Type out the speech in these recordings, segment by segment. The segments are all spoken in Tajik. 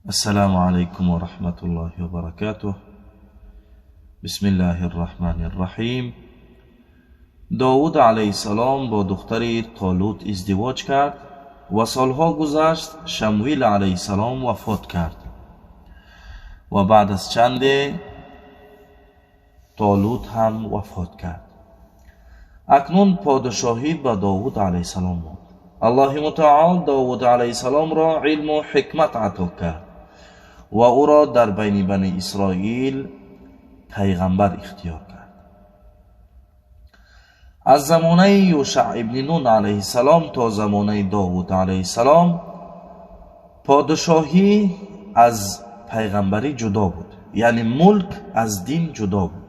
Ассалому алайкум ва раҳматуллоҳи ва баракатуҳ. Бисмиллаҳир раҳмонир раҳим. Довуд алайҳиссалом бо духтари Толут издивоҷ кард ва солҳо гузашт, Шамвил алайҳиссалом вафот кард ва баъд аз чанде Толут ҳам вафот кард. Акнун подшоҳӣ ба Довуд алайҳиссалом монд. Аллоҳи мутаол Довуд алайҳиссаломро илму ҳикмат ато кард ва ӯро дар байни Бани Исроил пайғамбар ихтиёр кард. Аз замонаи Юшаъ ибни Нун алайҳиссалом то замонаи Довуд алайҳиссалом подшоҳӣ аз пайғамбарӣ ҷудо буд, яъне мулк аз дин ҷудо буд.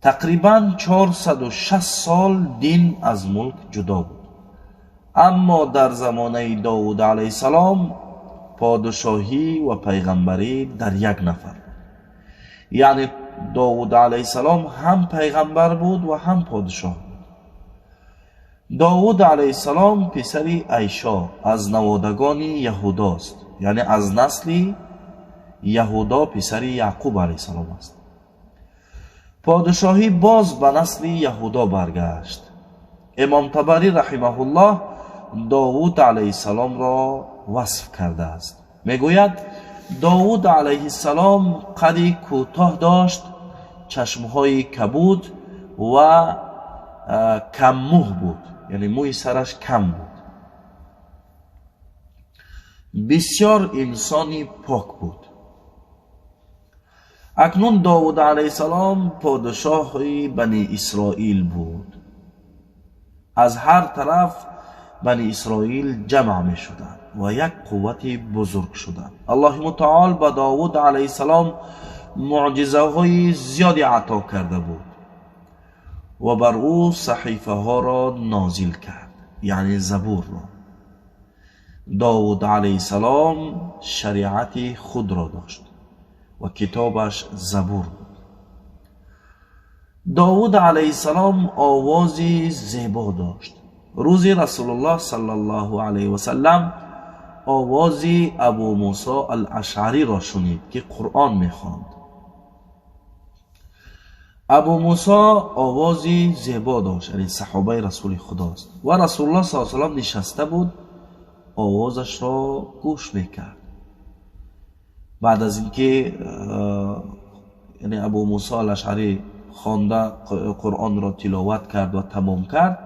Тақрибан 460 сол дин аз мулк ҷудо буд. Аммо дар замонаи Довуд алайҳиссалом подшоҳӣ ва пайғамбарӣ дар як нафар буд. Яъне Довуд алайҳиссалом ҳам пайғамбар буд ва ҳам подшоҳ буд. Довуд алайҳиссалом писари Айшо аз наводагони Яҳудост, яъне аз насли Яҳудо писари Яъқуб алайҳиссалом аст. Подшоҳӣ боз ба насли Яҳудо баргашт. Имом Табарӣ раҳимаҳуллоҳ Довуд алайҳиссаломро васф кардааст. Мегӯяд, Довуд алайҳиссалом қади кӯтоҳ дошт, чашмҳои кабуд ва каммӯҳ буд, яъне мӯи сараш кам буд. Бисёр инсони пок буд. Акнун Довуд алайҳиссалом подшоҳи Бани Исроил буд. Аз ҳар тараф Бани Исроил ҷамъ мешуданд ва як қуввати бузург шуданд. Аллоҳи мутаол ба Довуд алайҳиссалом муъҷизаҳои зиёде ато карда буд ва бар ӯ саҳифаҳоро нозил кард, яъне Забурро. Довуд алайҳиссалом шариати худро дошт ва китобаш Забур буд. Довуд алайҳиссалом овози зебо дошт. Рӯзи Расулуллоҳ саллаллоҳу алайҳи васаллам овози Абу Мусо ал-Ашъариро шунид, ки Қуръон мехонд. Абу Мусо овози зебо дошт, яъне саҳобаи Расули Худост. Ва Расулуллоҳ саллаллоҳу алайҳи васаллам нишаста буд, овозашро гӯш мекард. Баъд аз ин ки яъне Абу Мусо ал-Ашъарӣ хонда Қуръонро тиловат кард ва тамом кард,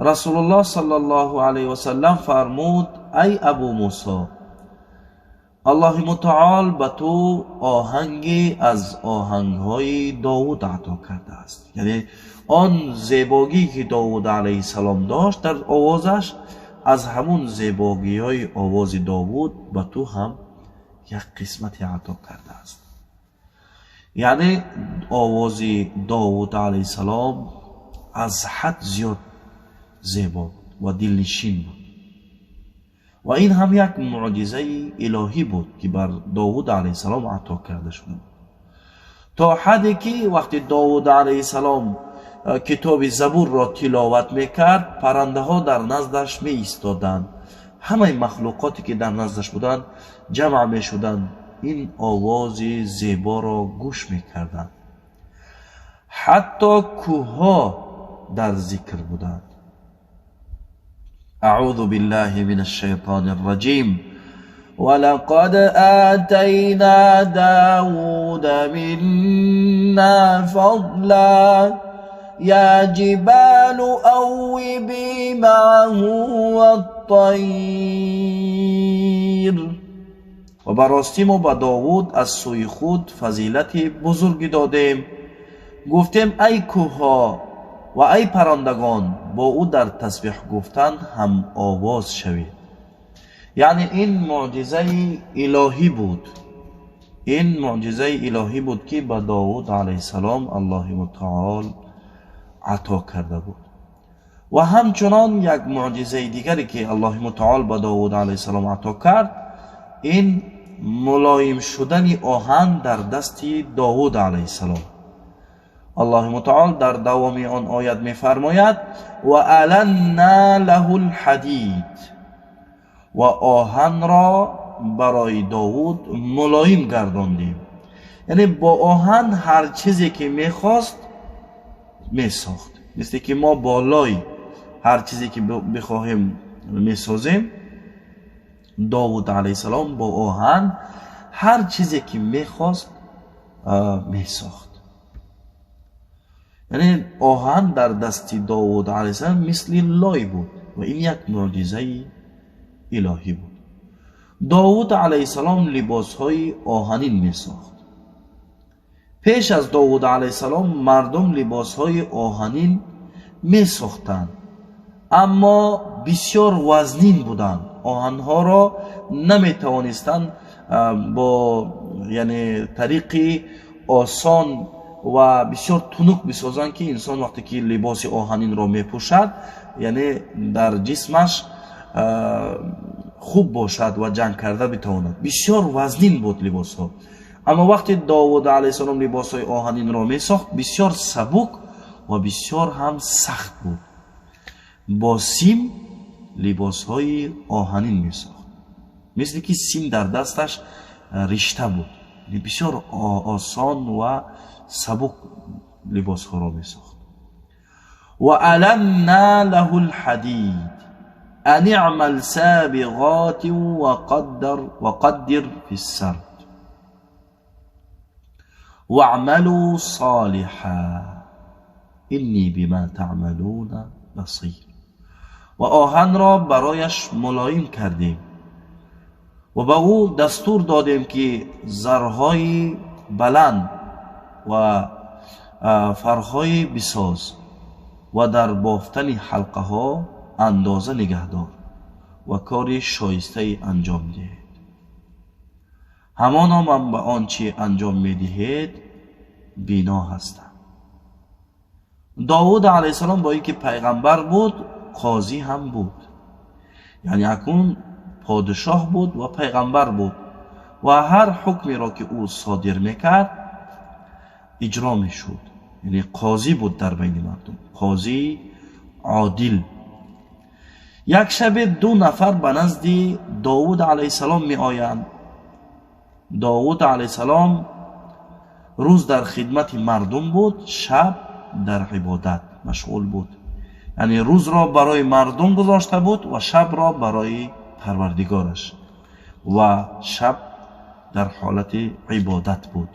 Расулуллоҳ саллаллоҳу алайҳи васаллам фармуд: ай Абу Мусо, Аллоҳи мутаол ба ту оҳанге аз оҳангҳои Довуд ато кардааст. Яъне он зебогӣ ки Довуд алайҳиссалом дошт дар овозаш, аз ҳамун зебогиҳои овози Довуд ба ту ҳам як қисмате ато кардааст. Яъне овози Довуд алайҳиссалом аз ҳад зиёд зебо буд ва дилнишин буд. Ва ин ҳам як муъҷизаи илоҳӣ буд, ки бар Довуд алайҳиссалом ато карда шуда буд. То ҳадде ки вақте Довуд алайҳиссалом китоби Забурро тиловат мекард, паррандаҳо дар наздаш меистоданд. Ҳамаи махлуқоте ки дар наздаш буданд ҷамъ мешуданд, ин овози зеборо гӯш мекарданд. Ҳатто кӯҳҳо дар зикр буданд. أعوذ بالله من الشيطان الرجيم. ولقد آتينا داود منا فضلا يا جبال أوبي معه والطير. و ба ростӣ мо ба Довуд аз сӯи худ фазилати бузургӣ додем. Гуфтем: ай кӯҳҳо ва ай паррандагон, бо ӯ дар тасбеҳ гуфтан ҳам овоз шавед. Яъне ин муъҷизаи илоҳӣ буд. Ин муъҷизаи илоҳӣ буд, ки ба Довуд алайҳиссалом Аллоҳи мутаол ато карда буд. Ва ҳамчунон як муъҷизаи дигаре ки Аллоҳи мутаол ба Довуд алайҳиссалом ато кард, ин мулоим шудани оҳан дар дасти Довуд алайҳиссалом. Аллоҳи мутаол дар давоми он оят мефармояд: ва аланна лаҳу лҳадид, ва оҳанро барои Довуд мулоим гардондем. Яъне бо оҳан ҳар чизе ки мехост месохт. Мисле ки мо бо лой ҳар чизе ки бихоҳем месозем, Довуд алайҳиссалом бо оҳан ҳар чизе ки мехост месохт. Яъне оҳан дар дасти Довуд алайҳиссалом мисли лой буд ва ин як мӯъҷизаи илоҳӣ буд. Довуд алайҳиссалом либосҳои оҳанин месохт. Пеш аз Довуд алайҳиссалом мардум либосҳои оҳанин месохтанд, аммо бисёр вазнин буданд. Оҳанҳоро наметавонистанд бо яъне тариқи осон ва бисёр тунук бисозанд, ки инсон вақте ки либоси оҳанинро мепӯшад, яъне дар ҷисмаш хуб бошад ва ҷанг карда битавонад. Бисёр вазнин буд либосҳо. Аммо вақте Довуд алайҳиссалом либосҳои оҳанинро месохт, бисёр сабук ва бисёр ҳам сахт буд. Бо сим либосҳои оҳанин месохт, мисли ки сим дар дасташ ришта буд. Бисёр осон ва сабук либосҳоро месохт. Ва аланна лаҳу лҳадид ан иъмал сабиғотин ва қаддир фи ссард ваъмалу солиҳа инни бима таъмалуна басир. Ва оҳанро барояш мулоим кардем ва ба ӯ дастур додем, ки зарҳои баланд ва фарҳои бисоз ва дар бофтани ҳалқаҳо андоза нигаҳдор ва кори шоистае анҷом диҳед. Ҳамоно ман ба он чи анҷом медиҳед бино ҳастам. Довуд алайҳиссалом бо ин ки пайғамбар буд, қозӣ ҳам буд. Яъне акнун подишоҳ буд ва пайғамбар буд ва ҳар ҳукмеро ки ӯ содир мекард иҷро мешуд. Яъне қозӣ буд дар байни мардум, қозии одил. Як шабе ду нафар ба назди Довуд алайҳиссалом меоянд. Довуд алайҳиссалом рӯз дар хидмати мардум буд, шаб дар ибодат машғул буд. Яъне рӯзро барои мардум гузошта буд ва шабро барои парвардигораш, ва шаб дар ҳолати ибодат буд.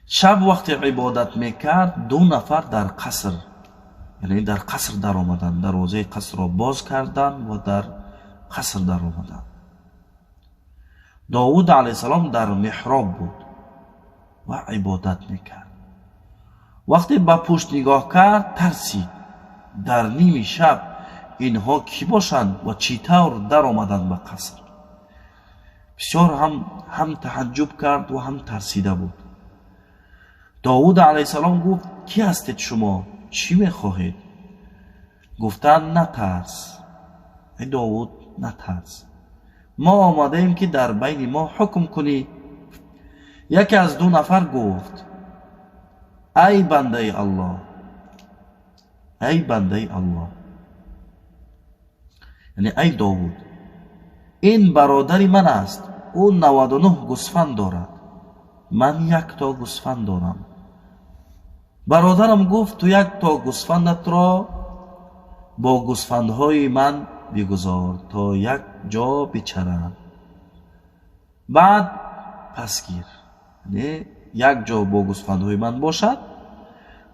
Шаб вақте ибодат мекард, ду нафар дар қаср, яъне дар қаср даромаданд, дарвозаи қасрро боз карданд ва дар қаср даромаданд. Довуд алайҳиссалом дар меҳроб буд ва ибодат мекард. Вақте ба пушт нигоҳ кард, тарсид. Дар ними шаб инҳо кӣ бошанд ва чӣ тавр даромаданд ба қаср? Бисёр ҳам таҳаҷҷуб кард ва ҳам тарсида буд. Довуд алайҳиссалом гуфт: кӣ ҳастед шумо? Чӣ мехоҳед? Гуфтанд: натарс, эй Довуд, натарс, мо омадаем, ки дар байни мо ҳукм кунӣ. Яке аз ду нафар гуфт: ай бандаи Аллоҳ, ай бандаи Аллоҳ, яъне ай Довуд, ин бародари ман аст. Ӯ 99 гӯсфанд дорад, ман якто гӯсфанд дорам. Бародарам гуфт: ту якто гӯсфандатро бо гӯсфандҳои ман бигузор, то як ҷо бичаранд, баъд пас гир. Яъне як ҷо бо гӯсфандҳои ман бошад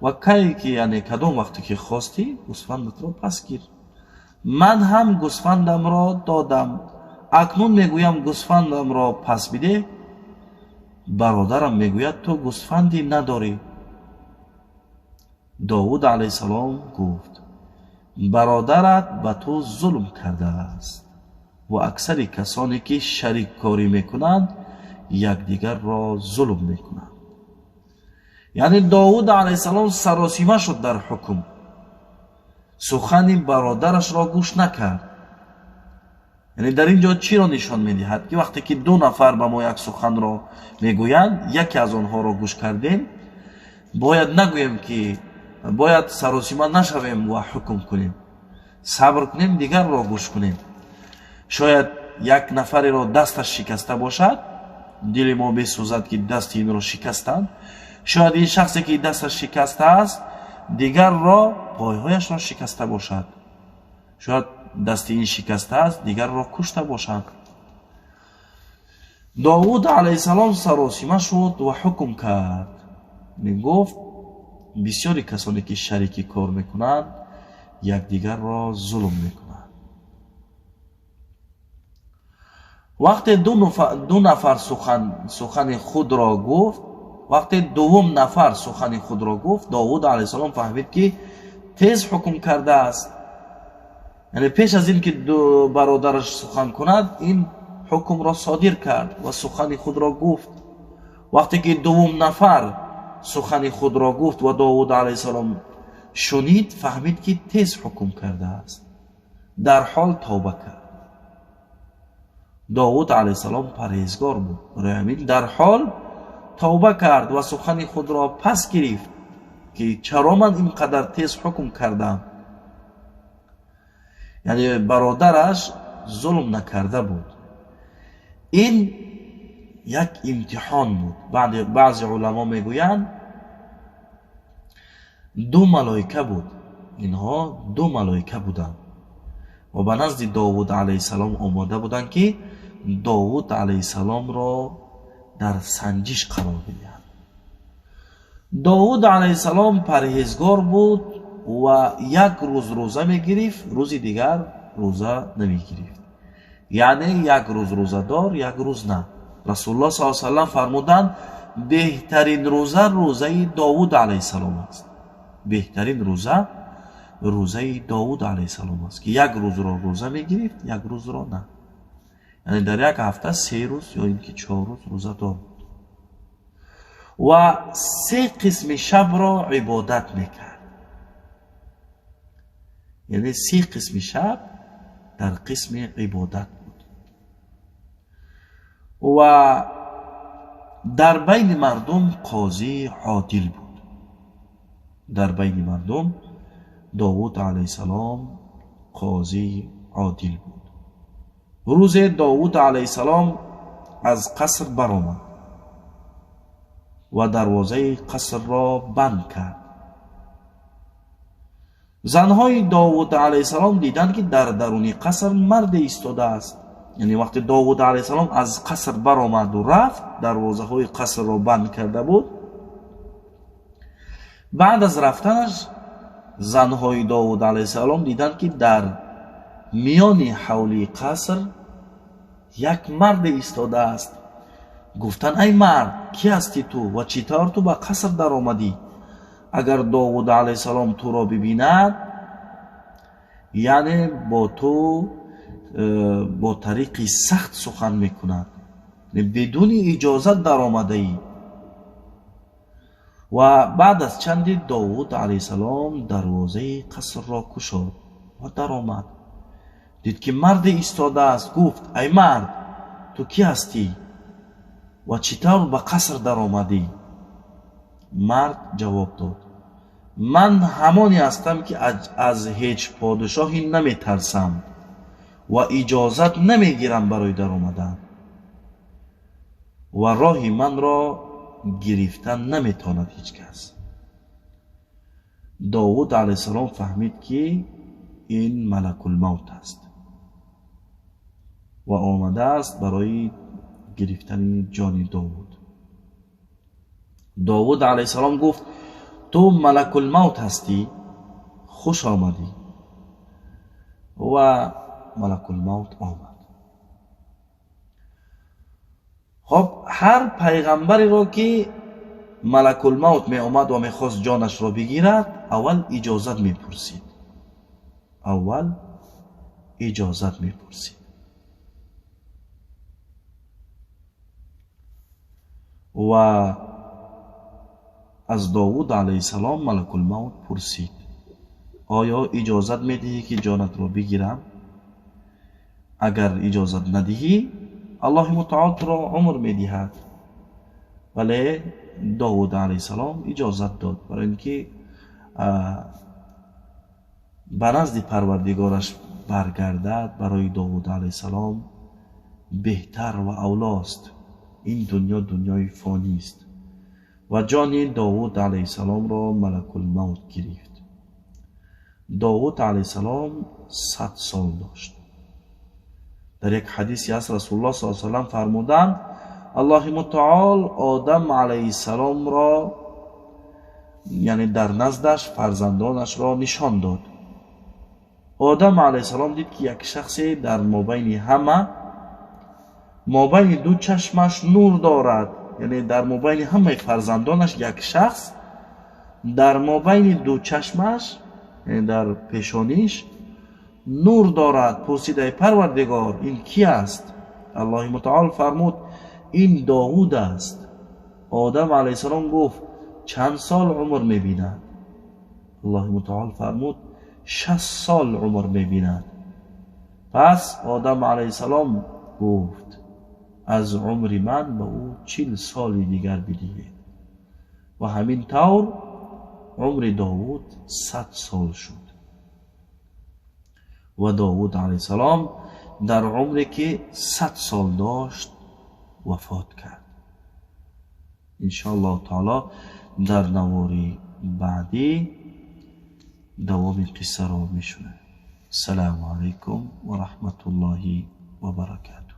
ва кае ки, яъне кадом вақте ки хостӣ, гӯсфандатро пас гир. Ман ҳам гӯсфандамро додам. Акнун мегӯям: гӯсфандамро пас бидеҳ. Бародарам мегӯяд: ту гӯсфанде надорӣ. Довуд алайҳиссалом гуфт: бародарат ба ту зулм кардааст ва аксари касоне ки шариккорӣ мекунанд, якдигарро зулм мекунанд. Яъне Довуд алайҳиссалом саросима шуд дар ҳукм, сухани бародарашро гӯш накард. Яъне дар ин ҷо чиро нишон медиҳад? Ки вақте ки ду нафар ба мо як суханро мегӯянд, яке аз онҳоро гӯш кардем, бояд нагӯем ки бояд саросима нашавем ва ҳукм кунем, сабр кунем, дигарро гӯш кунем. Шояд як нафареро дасташ шикаста бошад, дили мо бесӯзад, ки дасти инро шикастанд. Шояд ин шахсе, ки дасташ шикастааст, дигарро пойҳояшро шикаста бошад. Шояд дасти ин шикастааст, дигарро кушта бошад. Довуд алайҳиссалом саросима шуд ва ҳукм кард. Мегуфт, бисёри касоне, ки шарикӣ кор мекунанд, якдигарро зулм мекунанд. Вақте ду нафар сухани худро гуфт, вақте дуввум нафар сухани худро гуфт, Довуд алайҳиссалом фаҳмид, ки тез ҳукм кардааст. Яъне пеш аз ин ки бародараш сухан кунад, ин ҳукмро содир кард ва сухани худро гуфт. Вақте ки дуввум нафар сухани худро гуфт ва Довуд алайҳиссалом шунид, фаҳмид, ки тез ҳукм кардааст. Дарҳол тавба кард. Довуд алайҳиссалом парҳезгор буд. Барои ҳамин дарҳол тавба кард ва сухани худро пас гирифт, ки чаро ман ин қадар тез ҳукм кардам. Яъне бародараш зулм накарда буд. Ин як имтиҳон буд. Баъзе уламо мегӯянд, ду малоика буд. Инҳо ду малоика буданд ва ба назди Довуд алайҳиссалом омода буданд, ки Довуд алайҳиссаломро дар санҷиш қарор бидиҳанд. Довуд алайҳиссалом парҳезгор буд ва як рӯз рӯза мегирифт, рӯзи дигар рӯза намегирифт. Яъне як рӯз рӯзадор, як рӯз на. Расулуллоҳ саллаллоҳу алайҳи васаллам фармуданд, беҳтарин рӯза рӯзаи Довуд алайҳиссалом аст. Беҳтарин рӯза рӯзаи Довуд алайҳиссалом аст, ки як рӯзро рӯза мегирифт, як рӯзро на. Яъне дар як ҳафта 3 рӯз ё ин ки 4 рӯз рӯзадор буд ва се қисми шабро ибодат мекард. Яъне се қисми шаб дар қисми ибодат буд ва дар байни мардум қозии одил буд. Дар байни мардум Довуд алайҳиссалом қозии одил буд. Рӯзе Довуд алайҳиссалом аз қаср баромад ва дарвозаи қасрро банд кард. Занҳои Довуд алайҳиссалом диданд, ки дар даруни қаср марде истодааст. Яъне вақте Довуд алайҳиссалом аз қаср баромаду рафт, дарвозаҳои қасрро банд карда буд. Баъд аз рафтанаш занҳои Довуд алайҳиссалом диданд, ки дар миёни ҳавлии қаср як марде истодааст. Гуфтанд, ай мард, кӣ ҳастӣ ту ва чӣ тавр ту ба қаср даромадӣ? Агар Довуд алайҳиссалом туро бибинад, яъне бо ту бо тариқи сахт сухан мекунад, бидуни иҷозат даромадаӣ. Ва баъд аз чанде Довуд алайҳиссалом дарвозаи қасрро кушод ва даромад. Дид, ки марде истодааст. Гуфт, ай мард, ту кӣ ҳастӣ ва чӣ тавр ба қаср даромадӣ? Мард ҷавоб дод, ман ҳамоне ҳастам, ки аз ҳеҷ подишоҳе наметарсам ва иҷозат намегирам барои даромадан ва роҳи манро гирифтан наметавонад ҳеҷ кас. Довуд алайҳиссалом фаҳмид, ки ин малакулмавт аст ва омадааст барои гирифтани ҷони Довуд. Довуд алайҳиссалом гуфт, ту малакулмавт ҳастӣ, хуш омадӣ. Ва малакулмавт омад. Хоб, ҳар пайғамбареро, ки малакулмавт меомад ва мехост ҷонашро бигирад, аввал иҷозат мепурсид. Аввал иҷозат мепурсид. Ва аз Довуд алайҳиссалом малакулмавт пурсид, оё иҷозат медиҳӣ, ки ҷонатро бигирам? Агар иҷозат надиҳӣ, Аллоҳи мутаол туро умр медиҳад. Вале Довуд алайҳиссалом иҷозат дод, барои ин ки ба назди Парвардигораш баргардад. Барои Довуд алайҳиссалом беҳтар ва авлост. Ин дунё дунёи фонист. Ва ҷони Довуд алайҳиссаломро малакулмавт гирифт. Довуд алайҳиссалом 100 сол дошт. Дар як ҳадисе аст, Расулуллоҳ саллаллоҳу алайҳи васаллам фармуданд: Аллоҳи мутаол Одам алайҳиссаломро, яъне дар наздаш фарзандонашро нишон дод. Одам алайҳиссалом дид, ки як шахсе дар мобайни ҳама, мобайни ду чашмаш нур дорад. Яъне дар мобайни ҳамаи фарзандонаш як шахс дар мобайни ду чашмаш, яъне дар пешониш нур дорад. Пурсид: эй Парвардигор, ин ки аст? Аллоҳи мутаол фармуд: ин Довуд аст. Одам алайҳиссалом гуфт: чанд сол умр мебинад? Аллоҳи мутаол фармуд: 60 сол умр мебинад. Пас Одам алайҳиссалом гуфт: аз умри ман ба ӯ 40 соли дигар бидиҳед. Ва ҳамин тавр умри Довуд 100 сол шуд. Ва Довуд алайҳиссалом дар умре ки 100 сол дошт вафот кард. Иншоаллоҳу таоло дар навори баъдӣ давоми қиссаро мешунавем. Ассалому алайкум ва раҳматуллоҳи ва баракатуҳ.